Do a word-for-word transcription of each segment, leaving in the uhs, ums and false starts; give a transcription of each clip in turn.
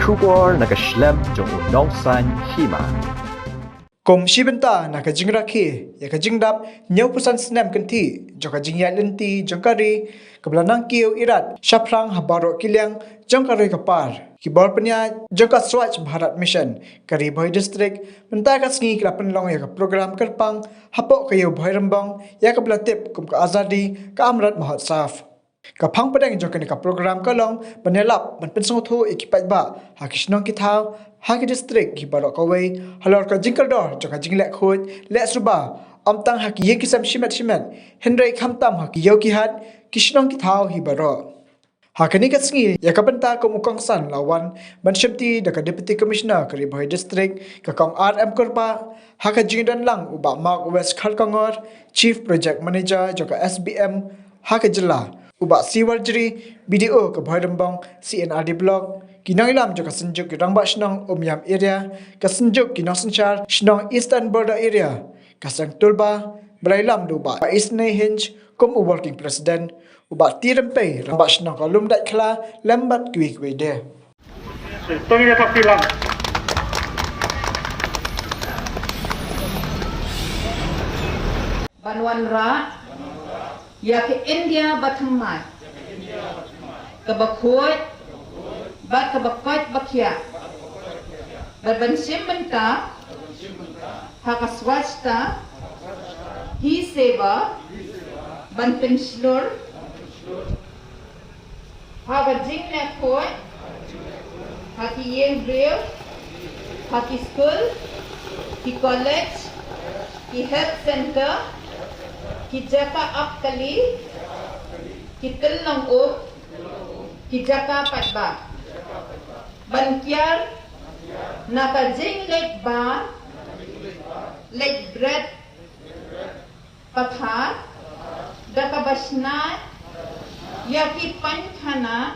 Khubor na ka shlem jong u nongsan hima. Kum shi bynta na ka jingrakhe ïa ka jingdap hynñiewphew san snem kynthih jong ka jingïaid lynti jong ka ri, kaba la nang kiew irat shaphrang ha baroh ki liang jong ka ri ka par. Ki bor pynïaid jong ka Swachh Bharat Mission ka Ri Bhoi District mynta ka sngi ki la pynlong ïa ka program kyrpang hapoh ka Ïew Bhoi Rymbong ïa kaba la tip kum ka Azadi Ka Amrit Mahotsav. Ka phang pdeng jong kane ka program ka long ban ïalap ban pynsngewthuh ïa ki paidbah ha ki shnong ki thaw, ha ki district ki baroh kawei halor ka jingkordor jong ka jingleh khuid leh suba, ym tang ha ki ïing ki sem shimet shimet, hynrei khamtam ha ki ïew ki hat, ki shnong ki thaw hi baroh. Ha kane ka sngi ïa ka bynta kum u kongsan la wan ban shimti da ka Deputy Commissioner ka Ri Bhoi District ka Kong R M Kyrpang, ha ka jingdon lang u Bah Mark West Kharkongor, Chief Project Manager jong ka S B M ha ka jylla, u Bah C Warjri, B D O ka Bhoi Rymbong C and R D Block, ki nongïalam jong ka Synjuk ki Rangbah Shnong Umiam Area, ka Synjuk ki Nongsynshar Shnong Eastern Border Area, ka Seng Tulba, ba la ïalam da u Bah Isnei Hinge kum u Working President, u Bah T Rympei, Rangbah Shnong ka Lumdaitkhla, lem bad kiwei kiwei de. To ngin ïa thok ti lang. Ban wanrah ïa ka India bathymmai, kaba khuid bad kaba koit ba khiah, bad ban shim bynta ha ka Swachhata Hi Seva, ban pynshlur ha ka jingleh khuid ha ki ïing briew, ha ki skul, ki college, ki health centre, ki jaka ap kali, ki tyllong um, ki jaka paidbah. Ban kiar na ka jingleit bar, leit bret pathar, da kaba shna ïa ki painkhana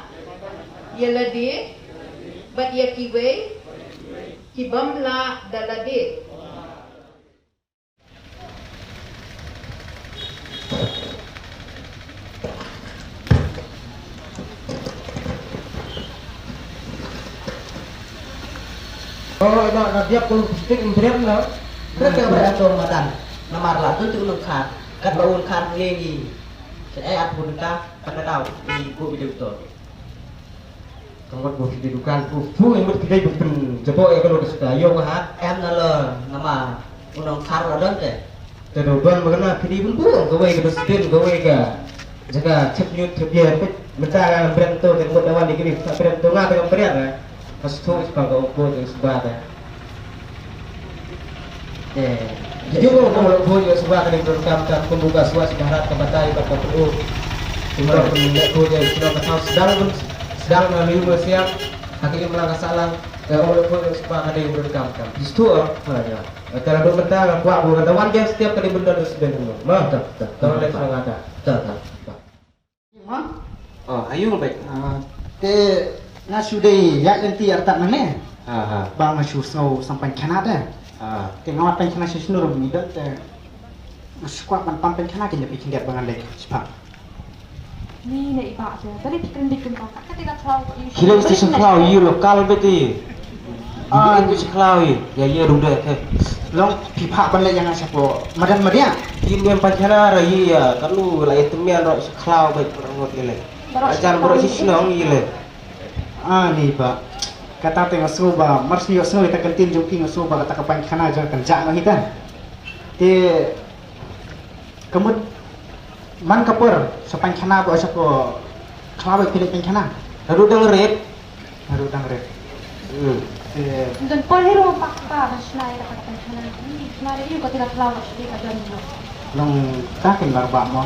ïa lade bad ïa kiwei ki bym lah da lade. Oh, ina na biak kulung plastik em brem na. Brem ka brem to madan. Namar la tu tu nang khar. Kat ba un khar ngi ngi. Sen ai at bun ka kat na tau. Ni bu bi tu. Ka ngot bun ki dukan tu tu ngi mut ki dei bun jabo ya ka lo ka sita. Yo ka hat. Em na lo nama. Un nang khar la don te. Te do don ba kana phi di bun bun kawei ka dustbin kawei ka jaka chep nyut chep yer pit mynta ka brand to te mut da wan di kini ka brand to nga te ka brand eh. Ka sthok spa ka ong ko te sba te. Eh, jujur ko ong ko ong ko sba ka dei brand kam kam kumbu ka Swachh Bharat ka batai ka ka pru. Kumbu ko ong ko te sba ka tau sedang pun sedang na liu siang. Haki imlang ka salang ka ong ko ong sba ka dei brand kam kam. Sthok ha ya. Te la duk mynta nga kwah ba ka wan biang step ka dei bynta da sdang mo. Ma ta ta ta leh sdang ta ta ta. Oh, ayu bek. Ah, te nga shu dei ïaid lynti artat nangne. Ha ha. Ba nga shu sngew sam painkhana te. Ha. Te nga wan painkhana shu shnur ni dot te. Nga shu kwah ban pam painkhana kin ïa phi khyndiat ba ngan leit shipang. Ni na i bah te, tadi phi kren dik kumta, ka kati na khlaw, i Ki leng ti sha khlaw, i lokal beti. Ah. Ni ku sha khlaw i, ya ya rung de ke. Long phi phah ban leh ïa nga shapoh madan madia. Ki niam painkhana ra i ya, ka lu la i temian ro sha khlaw beti, rangot i le. Ajan bro shi shnong i le. Ah, ni bah. Kata te nga sngew ba, mar shu ïoh sngew ïa ka ktien jong phi nga sngew ba kata ka painkhana jong ka jaka noh hi ta. Te Ka mut man ka por sa painkhana ba sa ko khlaw ba phi leit painkhana. Naduh dang rit. Naduh dang rit. Hmm. Eh. Don por hi ruh pakta ba shna ïa ka painkhana. Shna ïa ka tira khlaw ba shna ka don. Long ta kin bar ba mo.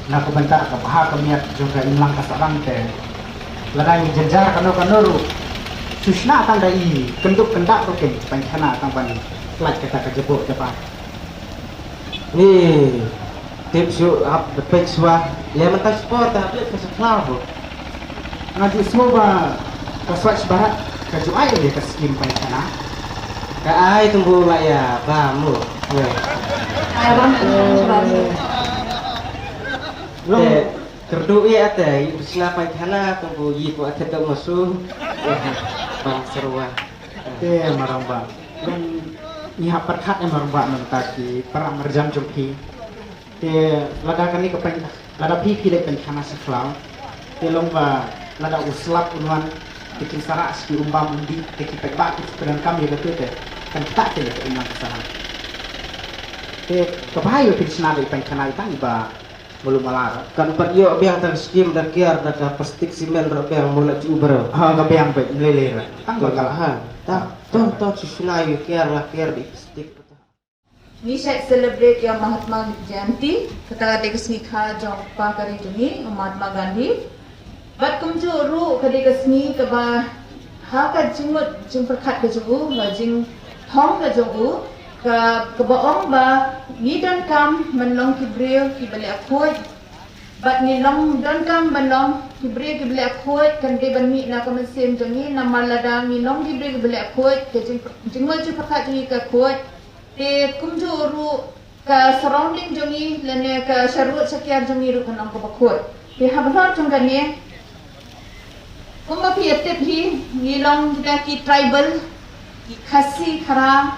Na ka bynta ka bha ka miat jong ka imlang ka sarang te. Lada ngi jynjar kano kano ruh. Shu shna tang da i kynduk kyndak ruh kin painkhana tang ban lait kata ka jabok jaba. Ni tip shu hap da peit shuwa. Leh mynta sport da hap leit ka sa khlaw bu. Nga ju sngew ba ka Swachh Bharat ka ju ai ïa ka skim painkhana. Ka ai tymbu la ïa ba mu. Ai ba mu. Long. Te kyrduh ïa te i sna painkhana tymbu i ko athet da masu. Sarwa. Te maramba. Ngi hap pyrkhat eh maramba mynta ki para marjan jong phi. Te lada kane ka peng lada phi phi leh peng khana sa khlaw. Te long ba lada u slap un wan te kin sarah sa ki umbam undi te ki pek ba ki pyndonkam ïa katu te kan ktah te ïa ka imlang ka sahang. Te ka bha ïa phi shna da i peng khana i tang i ba malu malar. Kan pat ïoh biang tang skim da kiar da ka plastik simen ra biang mula chu bro. Ha ka biang pek lele ra. Tang ba kala ha. Ta to to chu shna ïa kiar la kiar di plastik. Ngi shait celebrate ïa Mahatma Jayanti, kata ka dei ka sngi kha jong pa ka ri jong ngi, u Mahatma Gandhi. Bad kumjuh ruh ka dei ka sngi kaba ha ka jingmut jingpyrkhat ka jong u, ka jingthong ka jong u, ka kaba ong ba ngi donkam ban long ki briew kiba leh khuid. Bad ngi long donkam ban long ki briew kiba leh khuid, kan dei ban mih na ka mynsiem jong ngi, namar lada ngi long ki briew kiba leh khuid, ka jing jingmut jingpyrkhat jong ngi ka khuid. Te kumjuh ruh ka surrounding jong ngi lane ka sharud shakiar jong ngi ruh kan long kaba khuid. Te ha bynta jong kane, kumba phi ïa tip hi, ngi long kita ki tribal, ki Khasi Khara,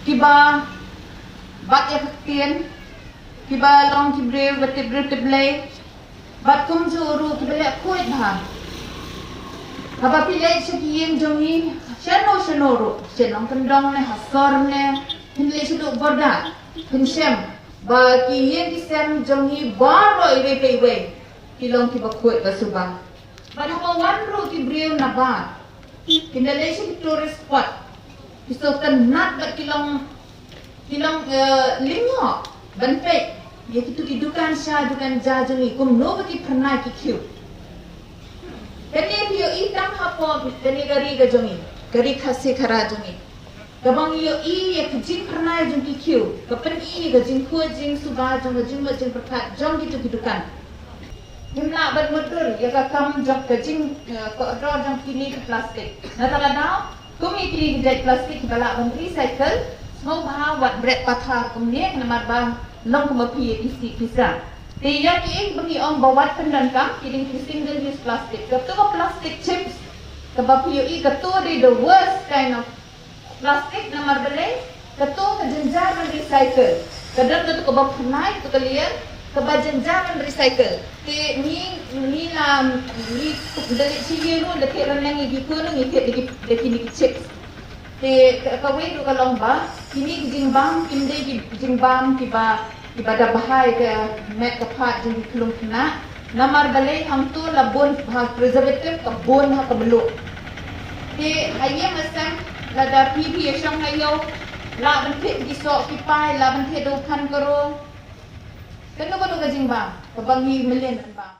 kiba bat ïa ka ktien, kiba long ki briew ba tip briew tip Blei. Bad kumjuh ruh kiba leh khuid bha. Haba phi leit sha ki ïing jong ngi, shano shano ruh, sha Nongkyndong ne, ha Sor ne, phin leit shaduh border, phin shem ba ki ïing ki sem jong ngi baroh iwei pa iwei ki long kiba khuid ba suba. Bad haba wan ruh ki briew na bar, kin da leit sha ki tourist spot, ki sngewtynnat bad ki long ki long, eh, lyngngoh ban peit ïa kitu ki dukan sha dukan ja jong ngi kumno ba ki phyrnai ki khiew. Kane phi ïohi tang hapoh kane ka ri ka jong ngi, ka ri Khasi Khara jong ngi. Kaba ngi ïohi ïa ka jingphyrnai jong ki khiew, ka pyni ïa ka jingkhuid jingsuba jong ka jingmut jingpyrkhat jong kitu ki dukan. Ngim lah ban mutdur ïa ka kam jong ka jing, eh, kordor jong kine ki plastik. Na kata ka daw, kum ïa kine ki jait plastik kiba lah ban recycle, sngewbha wat bret pathar kumne namar ba long kumba phi ïa phi sih phi sah. Te ïa kiei ba ngi ong ba wat pyndonkam, ki dei ki single use plastic. Kato ka plastic chips kaba phi ïohi, kato dei the worst kind of plastic namar balei, kato ka jynjar ban recycle. Ka don kato kaba phyrnai, kato ka layer kaba jynjar ban recycle. Te ngi, ngi la, ngi da leit sha ïing ruh, da thied rynneng ïa ki khun, ngi thied da ki, da kine ki chips. Te ka, kawei ruh ka long ba kine ki jingbam kim dei ki jingbam kiba, kiba da bha ïa ka met ka phad jong ki khyllung khynnah. Namar balei, hangto la bun bha preservative, ka bun ha ka mluh. Te ha ïing ha sem, lada phi phi ïa shong ha ïew, lah ban thied ki soh ki pai, lah ban thied da u phan ka rong. Kano kano ka jingbam kaba ngi mlien ban bam.